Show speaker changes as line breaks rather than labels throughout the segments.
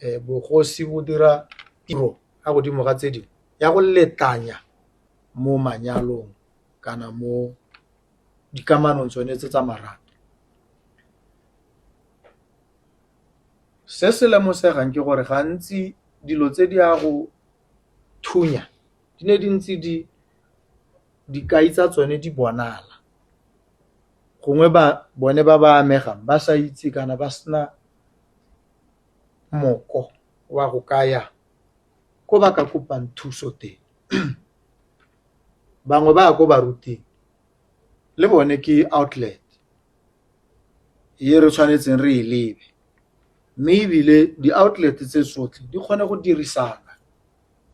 Bogosi bo dira tiro ka godimo ga tse dingwe ya go letlanya mo manyalong kana mo dikamanong tsone tse tsa marato. Se se lemosegang ke gore gantsi dilo tse di a go thunya di ne di ntse di dikai tsa tsone di bonala, gongwe ba bone ba ba amegang ba sa itse kana ba sena moko wa go kaya ko ba ka kopang thuso teng. Bangwe ba ya ko baruting le bone ke outlet e re tshwanetseng re e lebe, mme ebile di-outlet tse tsotlhe di kgone go dirisana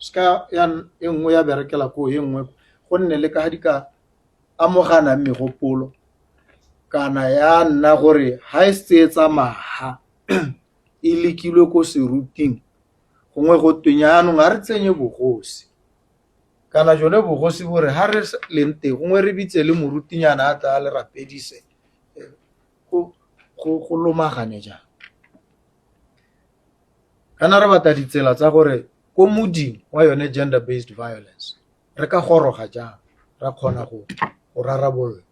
seka ya e nngwe ya berekela ko e nngwe go nne le ka di ka amoganang megopolo kana ya nna gore ha e setse e tsamaya e lekilwe ko seruting gongwe go twe jaanong ga re tsenye bogosi kana jone bogosi bore ha re leng teng gongwe re bitse le morutinyana a tla a le rapedise go lomagane jang. Kana re batla ditsela tsa gore ko moding wa yone gender based violence re ka goroga jang ra kgona go rarabolola.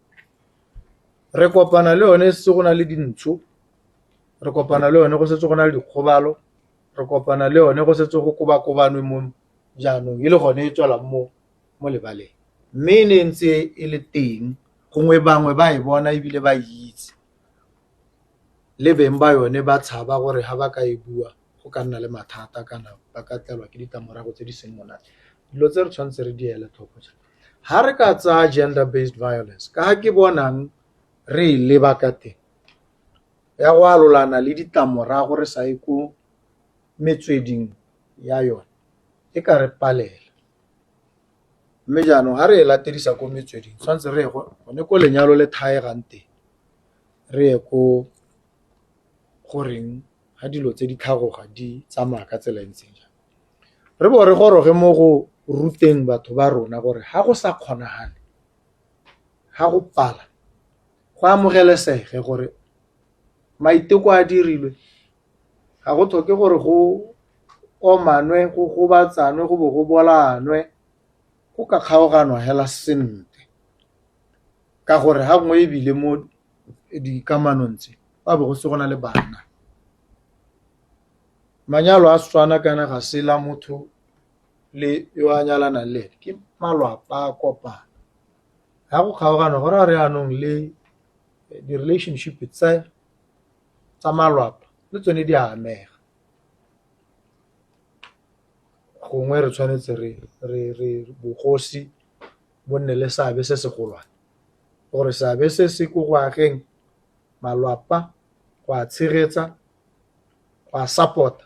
Re kopana le yone setse go na le dintsho, re kopana le yone go setse go na le dikgobalo, re kopana le yone go setse go koba-kobanwe mo jaanong e le gone e tswelang mo lebaleng. Mme e ne ntse e le teng gongwe bangwe ba e bona ebile ba itse, le beng ba yone ba tshaba gore ha ba ka e bua go ka nna le mathata kana ba ka tlelwa ke ditlamorago tse di seng monate. Dilo tse re tshwanetse re di ele tlhoko. Ha re ka tsaya gender based violence ka ha ke bonang re e leba ka teng ya go alolana le ditlamorago re sa ye ko metsweding ya yone e ka re palela. Mme jaanong ha re e latedisa ko metsweding tshwanetse re ye gone ko lenyalo le thaegang teng, re ye ko goreng ha dilo tse di tlhagoga di tsamaya ka tsela e ntseng jang. Re bo re goroge mo go ruteng batho ba rona gore ha go sa kgonagale, ha go pala go amogelesege gore maiteko a dirilwe, ga go tlhoke gore go omanwe, go gobatsanwe, go bo go bolaanwe, go ka kgaoganwa hela sentle. Ka gore ha nngwe ebile mo dikamanong tse ba bo go se go na le bana. Manyalo a Setswana kana ga se la motho le yo a nyalanang le ene, ke malwapa a kopana. Ha go kgaoganwa go raya gore jaanong le di-relationship tse tsa malwapa le tsone di a amega. Gongwe re tshwanetse re bogosi bo nne le seabe se segolwane, gore seabe se se ko go ageng malwapa, go a tshegetsa, go a support-a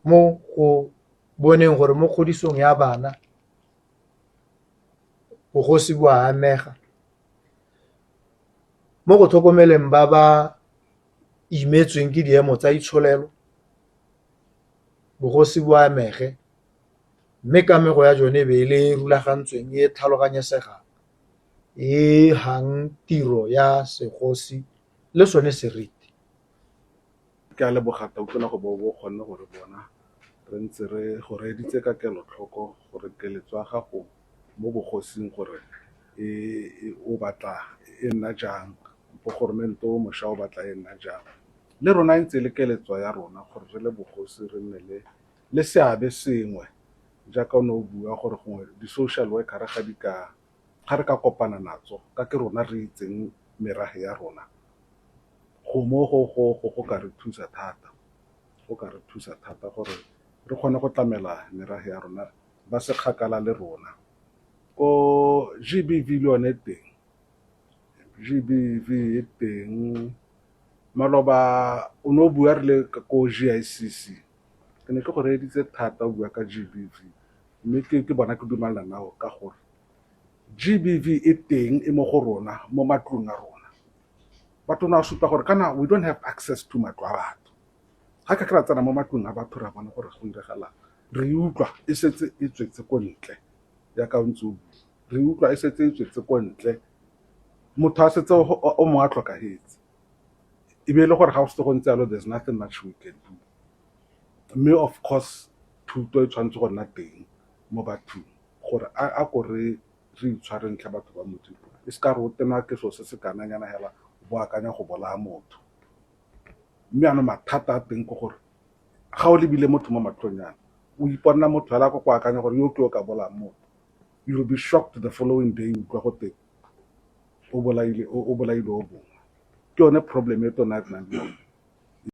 mo go boneng gore mo kgodisong ya bana bogosi bo a amega, mo go tlhokomeleng ba ba imetsweng ke diemo tsa itsholelo bogosi bo amege, mme kamego ya jone e be e le e rulagantsweng e tlhaloganyesegang e hang tiro ya segosi le sone seriti.
Ke a leboga Tautona go bo o kgonne go re bona re ntse re go reeditse ka kelotlhoko gore keletso ya gago mo bogosing gore o batla e nna jang, bo goromente o mošwa o batla e nna jang. Le rona e ntse e le keletso ya rona gore re le bogosi re nne le seabe sengwe jaaka o ne o bua gore gongwe di-social worker ga di ka ga re ka kopana natso ka ke rona re itseng merafe ya rona, go mo go ka re thusa thata, go ka re thusa thata gore re kgone go tlamela merafe ya rona ba se kgakala le rona. Ko G_B_V le yone e teng, G_B_V e teng, maloba o ne o bua re le ko G_I_C_C, ke ne ke go reeditse thata o bua ka G_B_V mme ke bona ke dumelana nao ka gore G_B_V e teng e mo go rona mo matlong a rona. Batho na supa gore kana we don't have access to matlo a batho, ga ka ke ra tsena mo matlong a batho ra bona gore go diragalang, re utlwa e setse e tswetse ko ntle jaaka o ntse o bua, re utlwa e setse e tswetse ko ntle, motho a setse o mongwe a tlhokafetse, e be e le gore ga go setse go ntse jalo there's nothing much we can do. Mme of course thuto e tshwanetse go nna teng mo bathong gore a ko re re itshwareng tlhe batho ba Modimo. E se ka re o tenwa ke selo se se kananyana hela o bo akanya go bolaya motho. Mme jaanong mathata a teng ke gore ga o lebile motho mo matlhong yana, o iponna motho fela ko go akanya gore yo ke yo ka bolayang motho. You will be shocked the following day utlwa gote o bolaile o bolaile o mongwe. Ke yone problem e tona re nang le yone.